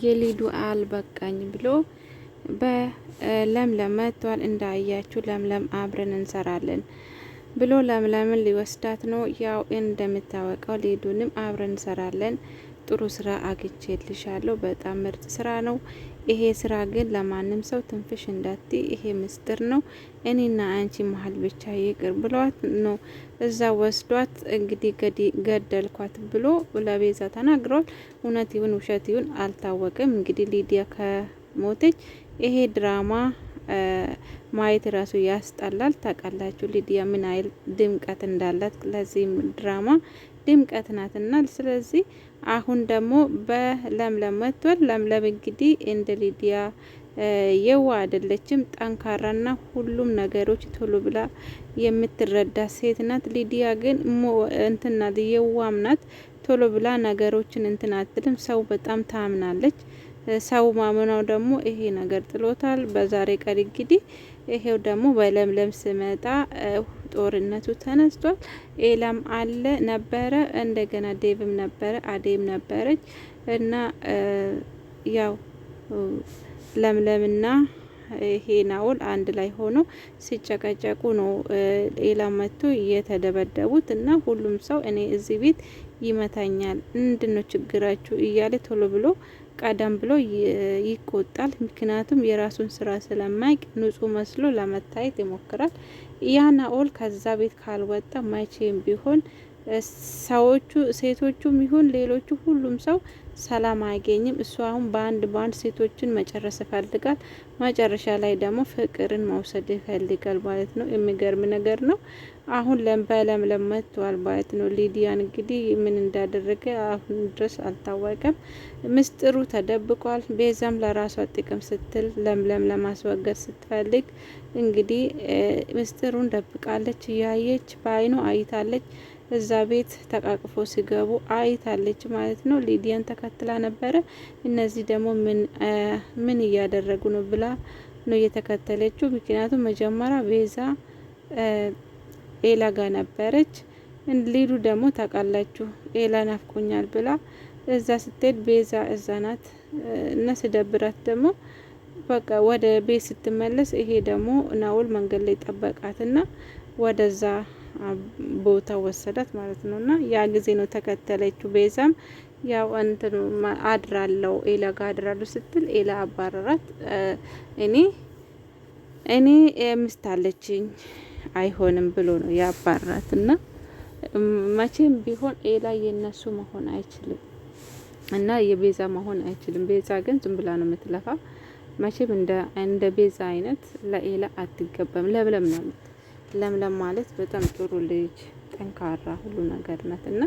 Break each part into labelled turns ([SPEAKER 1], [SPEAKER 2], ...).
[SPEAKER 1] የሊዱ አልበቃኝ ብሎ በለምለም መጥቷል። እንዳያችሁ ለምለም አብረን እንሰራለን ብሎ ለምለምን ሊወስዳት ነው። ያው እንደምታወቀው ሊዱንም አብረን እንሰራለን፣ ጥሩ ስራ አግኝቼልሻለሁ፣ በጣም ምርጥ ስራ ነው። ይሄ ስራ ግን ለማንም ሰው ትንፍሽ እንዳቲ፣ ይሄ ምስጢር ነው፣ እኔና አንቺ መሀል ብቻ ይቅር ብሏት ነው እዛ ወስዷት እንግዲህ ገደልኳት ብሎ ለቤዛ ተናግሯል። እውነት ይሁን ውሸት ይሁን አልታወቅም። እንግዲህ ሊዲያ ከሞተች ይሄ ድራማ ማየት ራሱ ያስጠላል። ታውቃላችሁ ሊዲያ ምን አይል ድምቀት እንዳላት ለዚህም ድራማ ድምቀት ናትና፣ ስለዚህ አሁን ደግሞ በለምለም መጥቷል። ለምለም እንግዲህ እንደ ሊዲያ የዋ አይደለችም። ጠንካራና ሁሉም ነገሮች ቶሎ ብላ የምትረዳ ሴት ናት። ሊዲያ ግን እንትን ናት፣ የዋም ናት። ቶሎ ብላ ነገሮችን እንትን አትልም። ሰው በጣም ታምናለች። ሰው ማመናው ደግሞ ይሄ ነገር ጥሎታል። በዛሬ ቀን እንግዲህ ይሄው ደግሞ በለምለም ስመጣ ጦርነቱ ተነስቷል። ኤላም አለ ነበረ፣ እንደገና ዴቭም ነበረ፣ አዴም ነበረች እና ያው ለምለምና ይሄ ናውል አንድ ላይ ሆኖ ሲጨቀጨቁ ነው ኤላ መጥቶ እየተደበደቡት እና ሁሉም ሰው እኔ እዚህ ቤት ይመታኛል፣ ምንድነው ችግራችሁ እያለ ቶሎ ብሎ ቀደም ብሎ ይቆጣል። ምክንያቱም የራሱን ስራ ስለማያውቅ ንጹህ መስሎ ለመታየት ይሞክራል። ያ ናኦል ከዛ ቤት ካልወጣ መቼም ቢሆን ሰዎቹ ሴቶቹም ይሁን ሌሎቹ ሁሉም ሰው ሰላም አያገኝም። እሱ አሁን በአንድ በአንድ ሴቶችን መጨረስ ይፈልጋል። መጨረሻ ላይ ደግሞ ፍቅርን መውሰድ ይፈልጋል ማለት ነው። የሚገርም ነገር ነው። አሁን በለምለም መጥቷል ማለት ነው። ሊዲያን እንግዲህ ምን እንዳደረገ አሁን ድረስ አልታወቀም። ምስጢሩ ተደብቋል። ቤዛም ለራሷ ጥቅም ስትል ለምለም ለማስወገድ ስትፈልግ እንግዲህ ምስጢሩን ደብቃለች። እያየች በአይኑ አይታለች። እዛ ቤት ተቃቅፎ ሲገቡ አይታለች ማለት ነው። ሊዲያን ተከትላ ነበረ። እነዚህ ደግሞ ምን እያደረጉ ነው ብላ ነው እየተከተለችው። ምክንያቱም መጀመሪያ ቤዛ ኤላ ጋ ነበረች። ሊዱ ደግሞ ታውቃላችሁ ኤላ ናፍቆኛል ብላ እዛ ስትሄድ ቤዛ እዛ ናት እና ስደብራት ደግሞ በቃ ወደ ቤት ስትመለስ ይሄ ደግሞ ናውል መንገድ ላይ ጠበቃትና ወደዛ ቦታ ወሰዳት ማለት ነው። እና ያ ጊዜ ነው ተከተለችው። ቤዛም ያው እንትኑ አድራለው ኤላ ጋ አድራለሁ ስትል ኤላ አባረራት። እኔ እኔ ሚስት አለችኝ አይሆንም ብሎ ነው ያባረራት። እና መቼም ቢሆን ኤላ የነሱ መሆን አይችልም እና የቤዛ መሆን አይችልም። ቤዛ ግን ዝም ብላ ነው የምትለፋ። መቼም እንደ ቤዛ አይነት ለኤላ አትገባም። ለምለም ነው ለምለም ማለት በጣም ጥሩ ልጅ፣ ጠንካራ ሁሉ ነገር ናት እና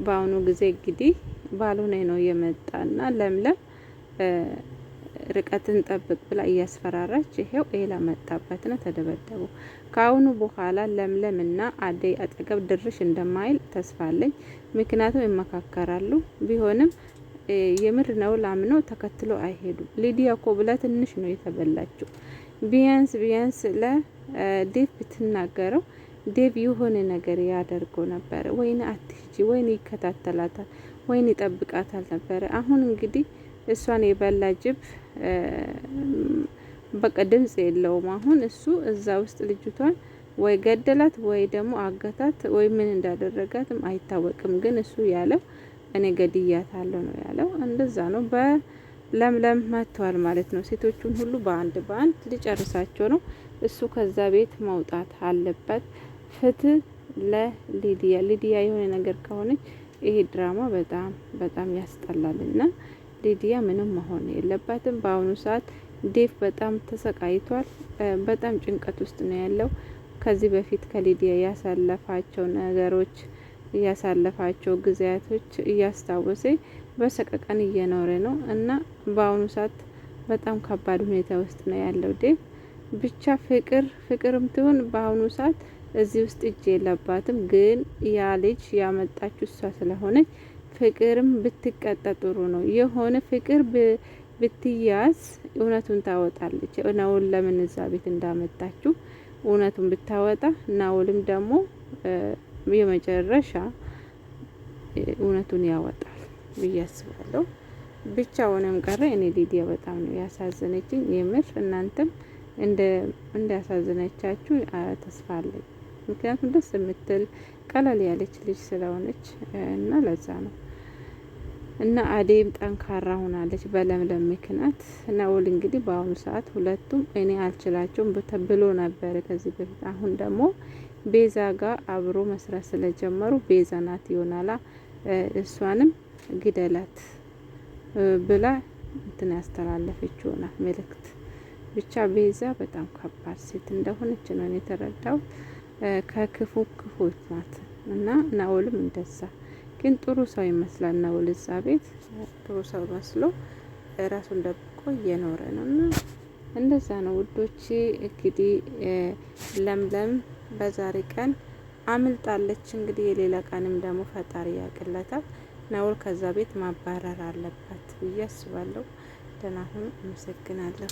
[SPEAKER 1] በአሁኑ ጊዜ እንግዲህ ባልሆነ ነው የመጣና ለምለም ርቀትን ጠብቅ ብላ እያስፈራራች ይሄው ኤላ መጣበትና ተደበደቡ። ከአሁኑ በኋላ ለምለምና አደይ አጠገብ ድርሽ እንደማይል ተስፋ አለኝ። ምክንያቱም ይመካከራሉ። ቢሆንም የምር ነው ላምነው ተከትሎ አይሄዱም። ሊዲያ እኮ ብላ ትንሽ ነው የተበላችው። ቢያንስ ቢያንስ ለዴቭ ብትናገረው ዴቭ የሆነ ነገር ያደርገው ነበረ። ወይን አትሂጂ፣ ወይን ይከታተላታል፣ ወይን ይጠብቃታል ነበረ። አሁን እንግዲህ እሷን የበላ ጅብ በቃ ድምጽ የለውም። አሁን እሱ እዛ ውስጥ ልጅቷን ወይ ገደላት ወይ ደግሞ አገታት ወይ ምን እንዳደረጋትም አይታወቅም። ግን እሱ ያለው እኔ ገድያታለሁ ነው ያለው። እንደዛ ነው በለምለም መጥተዋል ማለት ነው። ሴቶቹን ሁሉ በአንድ በአንድ ሊጨርሳቸው ነው። እሱ ከዛ ቤት መውጣት አለበት። ፍትህ ለሊዲያ። ሊዲያ የሆነ ነገር ከሆነች ይሄ ድራማ በጣም በጣም ያስጠላልና ሊዲያ ምንም መሆን የለባትም። በአሁኑ ሰዓት ዴቭ በጣም ተሰቃይቷል። በጣም ጭንቀት ውስጥ ነው ያለው። ከዚህ በፊት ከሊዲያ ያሳለፋቸው ነገሮች ያሳለፋቸው ጊዜያቶች እያስታወሰ በሰቀቀን እየኖረ ነው እና በአሁኑ ሰዓት በጣም ከባድ ሁኔታ ውስጥ ነው ያለው ዴቭ። ብቻ ፍቅር ፍቅርም ትሁን በአሁኑ ሰዓት እዚህ ውስጥ እጅ የለባትም። ግን ያ ልጅ ያመጣችው እሷ ስለሆነች ፍቅርም ብትቀጣ ጥሩ ነው። የሆነ ፍቅር ብትያዝ እውነቱን ታወጣለች። ናውል ለምን እዛ ቤት እንዳመጣችው እውነቱን ብታወጣ ናውልም ደግሞ የመጨረሻ እውነቱን ያወጣል ብዬ አስባለሁ። ብቻውንም ቀረ። እኔ ሊዲያ በጣም ነው ያሳዘነችኝ የምር እናንተም እንዳሳዘነቻችሁ ተስፋ አለኝ። ምክንያቱም ደስ የምትል ቀለል ያለች ልጅ ስለሆነች እና ለዛ ነው። እና አዴም ጠንካራ ሆናለች በለምለም ምክንያት። ናኦል እንግዲህ በአሁኑ ሰዓት ሁለቱም እኔ አልችላቸውም ብሎ ነበረ ከዚህ በፊት። አሁን ደግሞ ቤዛ ጋር አብሮ መስራት ስለጀመሩ ቤዛ ናት ይሆናላ እሷንም ግደላት ብላ እንትን ያስተላለፈች ይሆናል መልእክት። ብቻ ቤዛ በጣም ከባድ ሴት እንደሆነች ነው የተረዳው። ከክፉ ክፉ ናት እና ናኦልም እንደዛ ግን ጥሩ ሰው ይመስላል ናኦል እዛ ቤት ጥሩ ሰው መስሎ ራሱን ደብቆ እየኖረ ነው እና እንደዛ ነው ውዶቼ። እንግዲህ ለምለም በዛሬ ቀን አምልጣለች። እንግዲህ የሌላ ቀንም ደግሞ ፈጣሪ ያቅለታል። ናኦል ከዛ ቤት ማባረር አለባት ብዬ አስባለሁ። ደህና ሁኑ። አመሰግናለሁ።